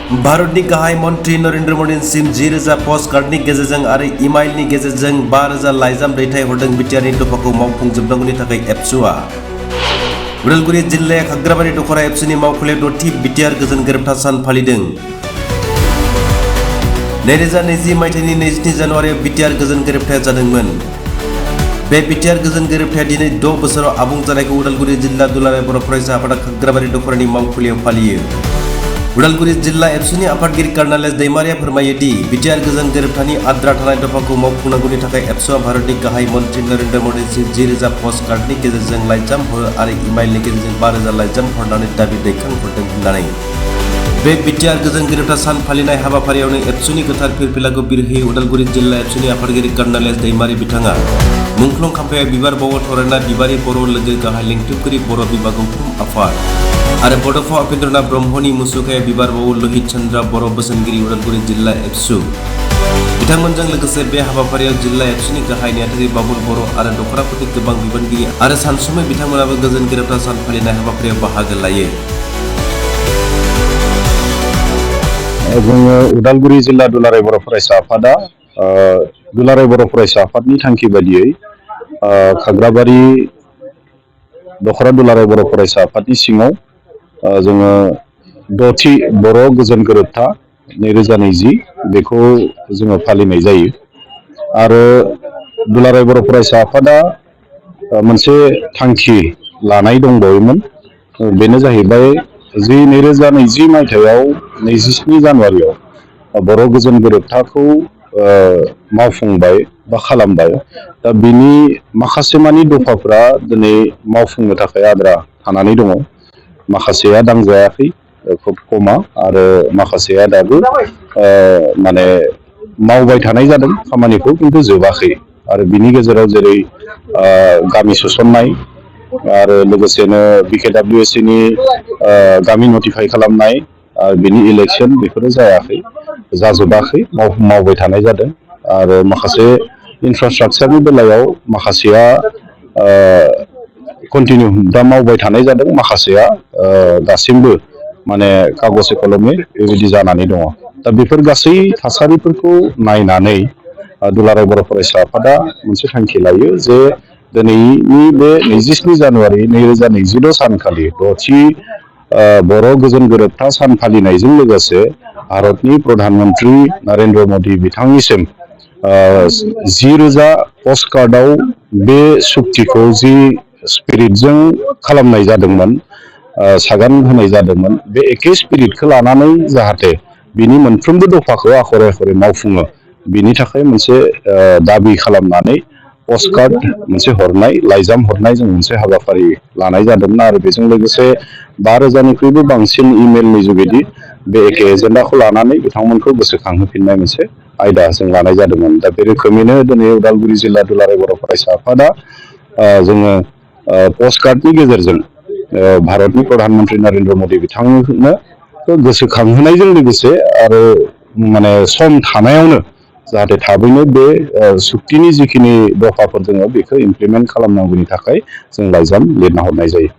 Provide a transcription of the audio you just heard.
भारतनि गाहाय मन्त्रि नरेन्द्र मदिसिम 10,000 पस्ट कार्डनि गेजेरजों आरो इमेलनि गेजेरजों 5,000 लाइजाम दैथायहरदों बिटिआरनि दफाखौ मावफुंजोबनांगौनि थाखाय एबसुआ। उदालगुरि जिल्लाया खाग्राबारि दखरा एबसुनि मावखुलियाव 6थि बिटिआर गोजोन गोरोबथा सान फालिदों। 2020 मायथाइनि 22 जानुवारियाव बिटिआर गोजोन गोरोबथाया जादोंमोन। बे बिटिआर गोजोन गोरोबथाया दिनै 6 बोसोराव आबुं जानायखौ उदालगुरि जिल्ला दुलाराय बर' फरायसा आफादा खाग्राबारि दखरानि मावखुलियाव फालियो। उदालगुरि जिल्ला एबसुनि आफादगिरि कर्नाल दैमारिया फोरमायो दि बिटिआर गोजोन गोरोबथानि आद्रा थानाय दफाखौ मावफुंनांगौनि थाखाय एबसुआ भारतनि गाहाय मन्त्रि नरेन्द्र मदिसिम 10,000 पस्ट कार्डनि गेजेरजों लाइजाम हरो आरो इमेलनि गेजेरजों 5,000 लाइजाम हरनानै दाबि दैखांहरदों होननानै। बे बिटिआर गोजोन गोरोबथा सान फालिनाय हाबाफारियावनो एबसुनि गोथार फिरफिलाखौ बिरहोयो उदालगुरि जिल्ला एबसुनि आफादगिरि कर्नाल दैमारि बिथाङा। मुंख्लं खाम्फायाव बिबार बावो थरायना बिबारि बर' लोगो गाहाय लेंथुमगिरि बर' बिमा गौथुम आफाद आरो बड'फा उपेन्द्रनाथ ब्रह्मनि मुसुखायाव बिबार बावो लहित चन्द्र बर' बोसोनगिरि उदालगुरि जिल्ला एबसु। बिथांमोनजों लोगोसे बे हाबाफारियाव जिल्ला एबसुनि गाहाय नेहाथारि बाबुल बर' आरो दखराफोरनि गोबां बिबानगिरि आरो सानसुमै बिथांमोनाबो गोजोन गोरोबथा सान फालिनाय हाबाफारियाव बाहागो लायो। जोङो उदालगुरि जिल्ला दुलाराय बर' फरायसा आफादा दुलाराय बर' फरायसा आफादनि थांखि बायदियै खाग्राबारि दखरा दुलाराय बर' फरायसा आफादनि सिङाव जोङो 6थि बर' गोजोन गोरोबथा 2020 बेखौ जोङो फालिनाय जायो। आरो दुलाराय बर' फरायसा आफादा मोनसे थांखि लानाय दंबावोमोन। बेनो जाहैबाय 2020 मायथाइयाव 27 जानुवारियाव बर' गोजोन गोरोबथाखौ मावफुंबाय बा खालामबाय। दा बिनि माखासे मानि दफाफ्रा दिनै मावफुंनो थाखाय आद्रा थानानै दङ। माखासेया दांजायाखै खोब खमा आरो माखासेया दाबो माने मावबाय थानाय जादों खामानिखौ खिन्थु जोबाखै। आरो बिनि गेजेराव जेरै गामि सोसननाय आरो लोगोसेनो BKWSनि गामि नटिफाइ खालामनाय बिनि इलेक्सन बेफोरो जायाखै जाजोबाखै मावबाय थानाय जादों। आरो माखासे इनफ्रास्ट्राकचारनि बेलायाव माखासेया कन्टिनिउ दा मावबाय थानाय जादों, माखासेया दासिमबो माने कागजे कलमे बेबायदि जानानै दङ। दा बेफोर गासै थासारिफोरखौ नायनानै दुलाराय बर' फरायसा आफादा मोनसे थांखि लायो जे दिनैनि बे 27 जानुवारि 2022 सानखालि 6थि बर' गोजोन गोरोबथा सान फालिनायजों लोगोसे भारतनि प्रधान मन्त्रि नरेन्द्र मदि बिथांनिसिम 10,000 पस्ट कार्डआव बे सुक्तिखौ जि स्पिरिटजों खालामनाय जादोंमोन, सागान होनाय जादोंमोन, बे एखे स्पिरिटखौ लानानै जाहाथे बिनि मोनफ्रोमबो दफाखौ आखरे आखरे मावफुङो बिनि थाखाय मोनसे दाबि खालामनानै पस्ट कार्ड मोनसे हरनाय, लाइजाम हरनाय जों मोनसे हाबाफारि लानाय जादोंमोन। आरो बेजों लोगोसे 5,000निख्रुइबो बांसिन इमेलनि जुगेदि बे एखे एजेन्डाखौ लानानै बिथांमोनखौ गोसोखांहोफिननाय मोनसे आयदा जों लानाय जादोंमोन। दा बे रोखोमैनो दिनै उदालगुरि जिल्ला दुलाराय बर' फरायसा आफादा जोङो पस्ट कार्डनि गेजेरजों भारतनि प्रधान मन्त्रि नरेन्द्र मदि बिथांनो गोसोखांहोनायजों लोगोसे आरो माने सम थानायावनो जाहाथे थाबैनो बे सुक्तिनि जिखिनि दफाफोर दङ बेखौ इमप्लिमेन्ट खालामनांगौनि थाखाय जों लाइजाम लिरना हरनाय जायो।